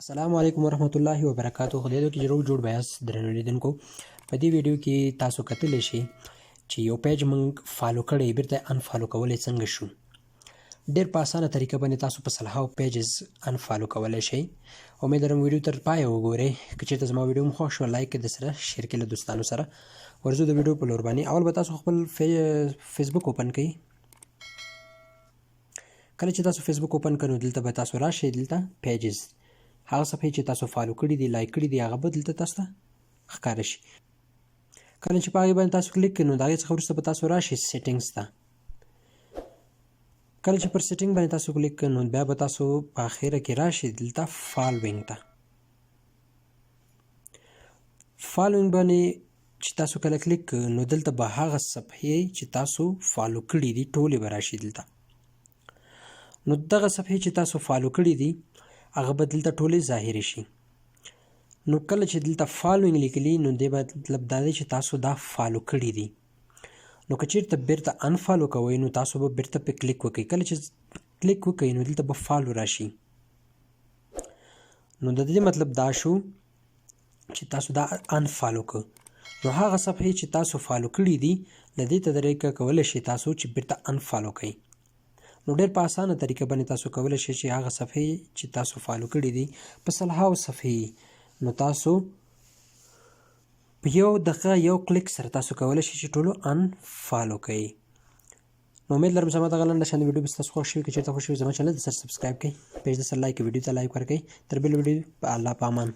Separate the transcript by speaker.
Speaker 1: السلام علیکم ورحمت الله وبرکاتو. خدای دې کې جوړ جوړ بیاس. درنو لیدونکو، په دې ویډیو کې تاسو کتلی شئ چې یو پیج موږ follow کړی، بیرته unfollow کولی څنګه شو. ډیر په اسانه طریقه باندې تاسو په سلهاو pages unfollow کولی شئ. امید لرم ویډیو تر پایه وګورئ. که چېرته زما ویډیو مو خوښ شوه، like د سره share کړئ له دوستانو سره. ورځو د ویډیو په لور باندې. اول به تاسو خپل فیسبوک open کړئ. کله چې تاسو فیسبوک open کړئ، نو دلته به تاسو راشئ، دلته pages، هغه صفحې چې تاسو follow کړي دي، like کړي دي، هغه به دلته تاسو ته ښکاره شي. کله چې په هغې باندې تاسو کلیک کړئ، نو د هغې څخه وروسته به تاسو راشئ settings ته. کله چې پر setting باندې تاسو کلیک کړئ، نو بیا به تاسو په اخره کې راشئ دلته following ته. following باندې چې تاسو کله کلیک کړئ، نو دلته به هغه صفحې چې تاسو follow کړي دي، ټولې به راشي دلته. نو دغه صفحې چې تاسو follow کړي دي، هغه به دلته ټولې ظاهرې شي. نو کله چې دلته following لیکلي، نو دې مطلب دا دی چې تاسو دا follow کړي دي. نو که چیرته بیرته unfollow کوئ، نو تاسو به بیرته په کلیک وکړئ. کله چې کلیک وکړئ، نو دلته به follow راشي. نو د دې مطلب دا شو چې تاسو دا unfollow کړئ، نو هغه صفحې چې تاسو follow کړي دي، له دې طریقه کولی شئ تاسو چې بیرته unfollow کړئ. نو ډېر په اسانه طریقه باندې تاسو کولی شئ چې هغه صفحې چې تاسو follow کړي دي، په سلهاو صفحې، نو تاسو په یو دقیقه یو کلیک سره تاسو کولی شئ چې ټولو unfollow کړئ. نو امید لرم زما دغه لنډه شان ویډیو به ستاسو خوښ شي. که چېرته خوښ شي، زما channel د سره subscribe کړئ، پیج د سره like، ویډیو ته like ورکړئ. تر بل ویډیو په الله پامان.